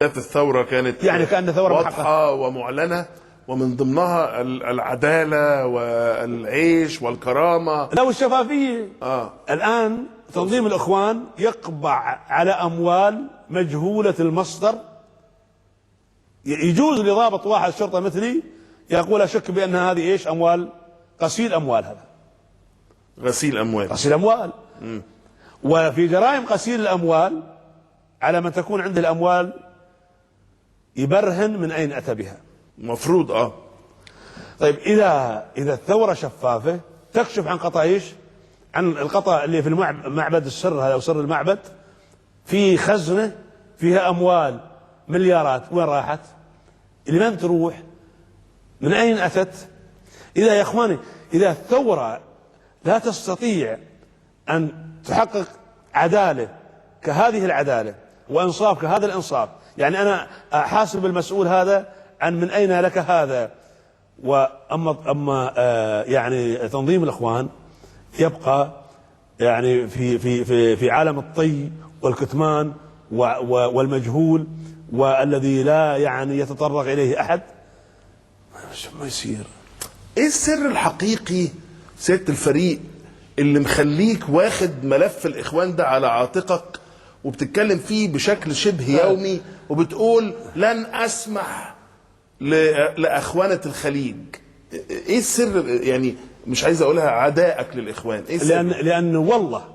اهداف الثورة كانت يعني كأن ثورة واضحة ومعلنه، ومن ضمنها العدالة والعيش والكرامة. لو الشفافية. الآن تنظيم الإخوان يقبع على أموال مجهولة المصدر. يجوز لضابط واحد شرطة مثلي يقول أشك بأن هذه إيش؟ أموال غسيل أموال. هذا غسيل أموال، غسيل أموال. وفي جرائم غسيل الأموال على من تكون عنده الأموال يبرهن من أين أتى بها. المفروض. طيب إذا الثورة شفافة تكشف عن قطع إيش؟ عن القطع اللي في معبد السر هذا أو سر المعبد، في خزنة فيها أموال مليارات، وين راحت؟ لمن تروح؟ من أين أتت؟ إذا يا إخواني، إذا الثورة لا تستطيع أن تحقق عدالة كهذه العدالة وإنصاف كهذا الإنصاف، يعني أنا أحاسب المسؤول هذا عن من أين لك هذا. وأما يعني تنظيم الإخوان يبقى يعني في في في في عالم الطي والكتمان والمجهول والذي لا يعني يتطرق إليه أحد. ما يصير. ايه السر الحقيقي سيادة الفريق اللي مخليك واخد ملف الإخوان ده على عاتقك وبتتكلم فيه بشكل شبه يومي وبتقول لن أسمح لأخوانة الخليج؟ ايه السر؟ يعني مش عايز اقولها عدائك للإخوان، ايه السر؟ لأن والله